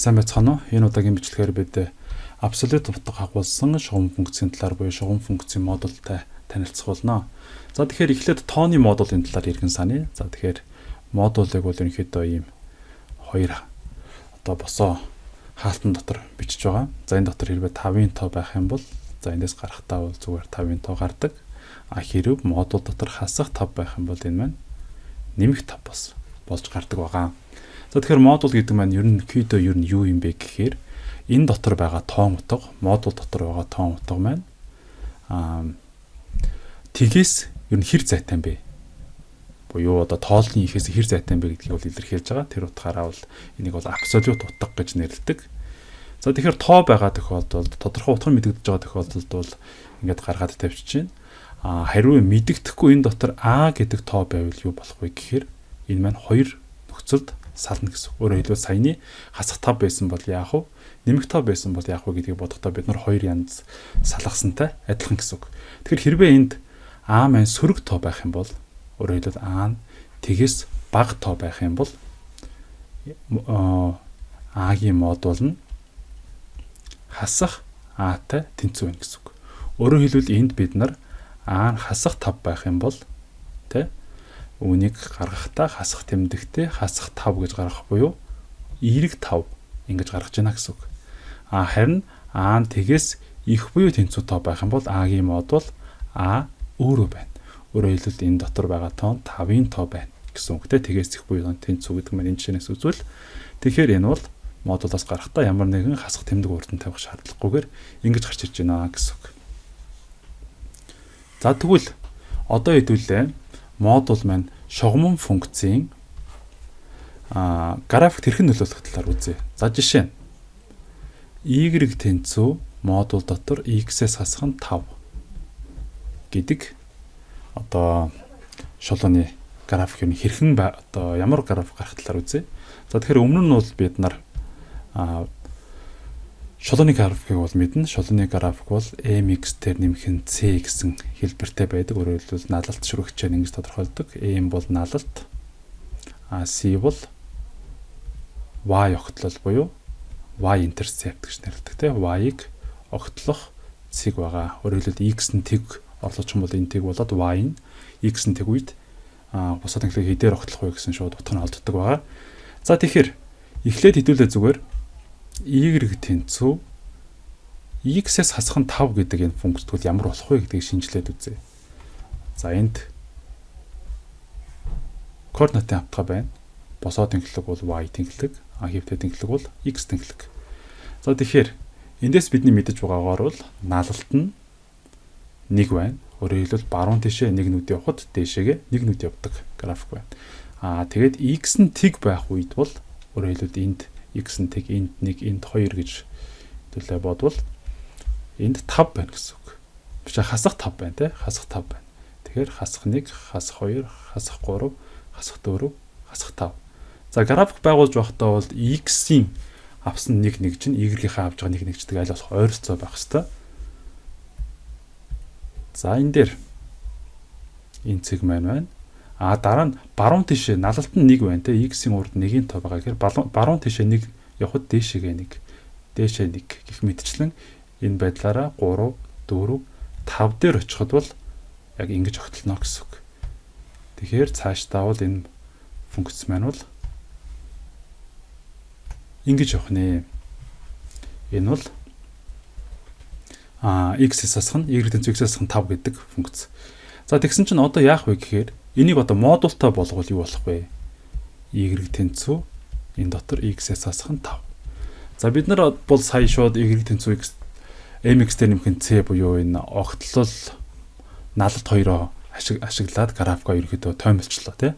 Сайн байцгаана уу? Энэ удаагийн бичлэгээр бид абсолют утга агуулсан шугам функцийн талаар буюу шугам функцийн модультай танилцах болно. За, тэгэхээр эхлээд тооны модулийн талаар эргэн саная. За, тэгэхээр модулыг бол ерөнхийдөө ийм хоёр одоо босоо хаалтан дотор бичиж байгаа. За, энэ дотор хэрвээ 5-ын тоо байх юм бол, за, эндээс гарахтаа бол зүгээр 5-ын тоо гардаг. А хэрв модуль дотор хасах 5 байх юм бол энэ маань нэмэх 5 бас болж гардаг байгаа. За, тэгэхээр модуль гэдэг маань ерөнхийдөө ер нь юу юм бэ гэхээр энэ дотор байгаа тоон утга, модуль дотор байгаа тоон утга маань тэгээс ер нь хэр зайтай юм бэ? Буюу одоо тоолны ихээс хэр зайтай юм бэ гэдгийг бол илэрхийлж байгаа. Тэр утгаараа бол энийг бол абсолют утга гэж нэрлэдэг. За, тэгэхээр тоо байгаа тохиолдолд, тодорхой утга мэдэгдэж байгаа тохиолдолд бол ингээд гаргаад тавьчих чинь. А хариу мэдэгдэхгүй энэ дотор а гэдэг тоо байвал юу болох вэ гэхээр энэ маань хоёр нөхцөлд сална гэсэн. Өөрөөр хэлбэл, саяны хасах 5 байсан бол яах вэ? Нэмэх 5 байсан бол яах вэ гэдгийг бодохдоо бид нар хоёр янз салгасантай адилхан гэсэн үг. Тэгэхээр хэрвээ энд а маань сөрөг тоо байх юм бол, өөрөөр хэлбэл, а нь тэгээс бага тоо байх юм бол а-гийн модуль нь хасах а-тай тэнцүү байна гэсэн үг. Өөрөөр хэлбэл, энд бид нар а нь хасах 5 байх юм бол, тэ, үүнийг гаргахдаа хасах тэмдэгтээ хасах 5 гэж гаргах буюу эерэг 5 ингэж гаргаж байна гэсэн үг. А харин а нь тэгээс их буюу тэнцүү тоо байх юм бол а-гийн модуль а өөрөө байна. Өөрөөр хэлбэл, энэ дотор байгаа тоо 5-ын тоо байна гэсэн үг, те. Тэгээс их буюу тэнцүү гэдэг маань энэ жишээнээс үзвэл, тэгэхээр энэ бол модулаас гарахдаа ямар нэгэн хасах тэмдэг урд нь тавих шаардлагагүйгээр ингэж гарч ирж байна гэсэн үг. За, тэгвэл одоо хэдүүлээ модуль маань шугаман функцийн графикт хэрхэн нөлөөлөх талаар үзье. За, жишээ нь y тэнцүү модуль дотор x-ээс хасах нь 5 гэдэг одоо шулууны график юм хэрхэн одоо ямар график гарах талаар үзье. За, тэгэхээр өмнө нь бол бид нар шулууны графикийг бол мэднэ. Шулууны график бол mx дээр нэмэх нь c гэсэн хэлбэртэй байдаг. Өөрөөр хэлбэл, налалт шүрэгчээр ингэж тодорхойлдог. M бол налалт, а c бол y огтлол буюу y intercept гэж нэрлэдэг, тийм, y-ыг огтлох цэг байгаа. Өөрөөр хэлбэл, x нь тэг орлуучих юм бол энэ тэг болоод y нь x нь тэг үед бусад тэнхлэг хэдээр огтлох вэ гэсэн шууд утга нь олддог байгаа. За, тэгэхээр эхлээд хэдүүлээ зүгээр y тэнцүү x-ээс хасах нь 5 гэдэг энэ функц тэгвэл ямар болох вэ гэдгийг шинжилээд үзье. За, энд координатын хавтгай байна. Босоо тэнхлэг бол y тэнхлэг, а хэвтэй тэнхлэг бол x тэнхлэг. За, тэгэхээр эндээс бидний мэдэж байгаагаар бол налалт нь 1 байна. Өөрөөр хэлбэл, баруун тишээ нэг нүд явхад дээшээгээ нэг нүд явдаг график байна. Аа, тэгээд x нь тэг байх үед бол, өөрөөр хэлбэл, энд x нь тэг, энд 1, энд 2 гэж төлөө бодвол энд 5 байна гэсэн үг. Биш, хасах 5 байна, те, хасах 5 байна. Тэгэхээр хасах 1, хасах 2, хасах 3, хасах 4, хасах 5. За, график байгуулж байхдаа бол x-ийн авсан 1 1 чинь y-ийнхээ авч байгаа 1 1 чдэг аль болох ойролцоо байх хэвээр. За, энэ дээр энэ цэг маань байна. А дараа нь баруун тишээ налалт нь 1 байна, те, x-ийн урд 1-ийн тоо байгаа гэхээр баруун тишээ 1 явхад дээшээгээ 1, дээшээ 1 гэх мэтчлэн энэ байдлаараа 3, 4, 5 дээр очиход бол яг ингэж огтлоно гэсэн үг. Тэгэхээр цаашдаа бол энэ функц маань бол ингэж явах нэ. Энэ бол x-ээс хасах нь y тэнцүү x-ээс хасах нь 5 гэдэг функц. За, тэгсэн чинь одоо яах вэ гэхээр энийг одоо модультай болгвол юу болох вэ? Y тэнцүү энэ дотор x-ээс хасах нь 5. За, бид нар бол сая шууд y тэнцүү x mx дээр нэмэх нь c буюу энэ огтлол налалт хоёроо ашиглаад графикаа ерөнхийдөө тоймолчлоо, тий.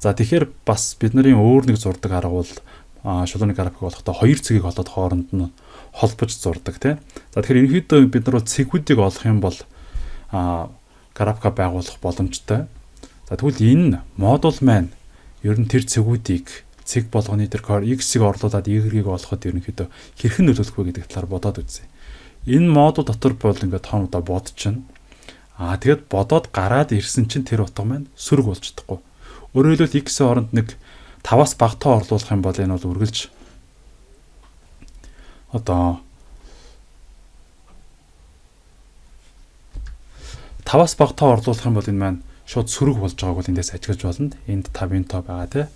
За, тэгэхээр бас бид нарын өөр нэг зурдаг арга бол шулууны график болохдоо хоёр цэгийг олоод хооронд нь холбож зурдаг, тий. За, тэгэхээр ерөнхийдөө бид нар бол цэгүүдийг олох юм бол графика байгуулах боломжтой. За, тэгвэл энэ модуль маань ер нь тэр цэгүүдийг, цэг болгоны тэр x-ийг орлуулад y-ийг олоход ерөнхийдөө хэрхэн нөлөөлөх вэ гэдэг талаар бодоод үзье. Энэ модуль дотор бол ингээд тоонуудаа бодчихно. Аа, тэгэд бодоод гараад ирсэн чинь тэр утга маань сөрөг болж чадахгүй. Өөрөөр хэлбэл, x-ийн оронд нэг 5-аас бага тоо орлуулах юм бол энэ бол үргэлж Одоо 5-аас бага тоо орлуулах юм бол энэ маань шууд сөрөг болж байгааг бол эндээс ажиглаж болно. Энд 5-ын тоо байгаа тий.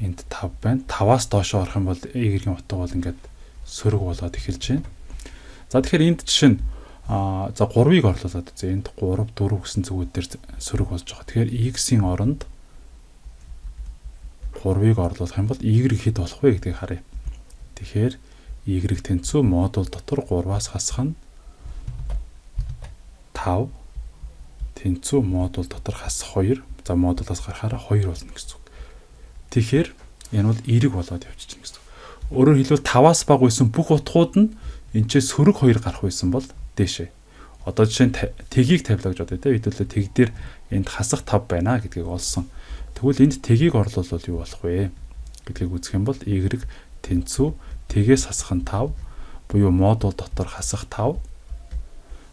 Энд 5 байна. 5-аас доошоо орох юм бол y-ийн утга бол ингээд сөрөг болоод эхэлж байна. За тэгэхээр энд жишээ нь за 3-ыг орлуулад үзье. Энд 3, 4 гэсэн зүгүүд дээр сөрөг болж байгаа. Тэгэхээр x-ийн оронд 3-ыг орлуулах юм бол y хэд болох вэ гэдгийг харъя. Тэгэхээр y тэнцүү модуль дотор 3-аас хасах нь 5 тэнцүү модуль дотор хасах 2. За модулаас гарахаараа 2 болно гэсэн үг. Тэгэхээр энэ бол эерэг болоод явчихна гэсэн үг. Өөрөөр хэлбэл 5-аас бага байсан бүх утгууд нь энэ ч сөрөг 2 гарах байсан бол дээшээ. Одоо жишээ нь тэгийг тавилаа гэж бодъё те. Хэдүүлээ тэг дээр энд хасах 5 байна гэдгийг олсон. Тэгвэл энд тэгийг орлуулвал юу болох вэ гэдгийг үзэх юм бол y тэнцүү тэгээс хасах нь 5 буюу модуль дотор хасах 5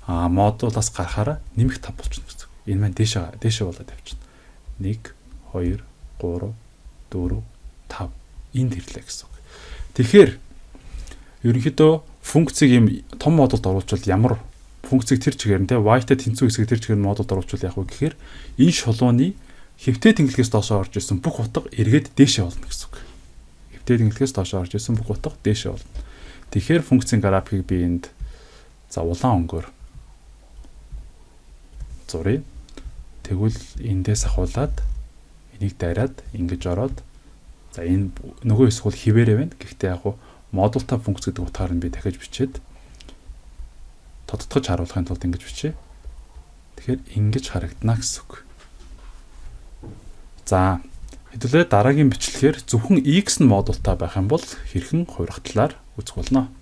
модулаас гарахаараа нэмэх 5 болчихно гэсэн үг. Энэ маань дээшээ болоод явчихна. 1 2 3 4 5 энд ирлээ гэсэн үг. Тэгэхээр ерөнхийдөө функцийг ийм том модулд оруулчвал ямар функцийг тэр чигээр нь те y-тай тэнцүү хэсгийг тэр чигээр нь модулд оруулчвал яах вэ гэхээр энэ шулууны хэвтэй тэнглэгээс доошоо орж ирсэн бүх утга эргээд дээшээ болно гэсэн үг. Хэвтэй тэнглэгээс доошоо орж ирсэн бүх утга дээшээ болно. Тэгэхээр функцийн графикийг би энд за улаан өнгөөр зуръя. Тэгвэл эндээс ахуулаад энийг дайраад ингэж ороод за энэ нөгөө хэсэг бол хിവэрэ байна. Гэхдээ яг хуу модултай функц гэдэг утгаар нь би дахиж бичээд тодтогч харуулахын тулд ингэж бичье. Тэгэхээр ингэж харагдана гэсэн үг. За хэдүүлээ дараагийн бичлэгээр зөвхөн x нь модултай байх юм бол хэрхэн хувирах талаар үзэх болно.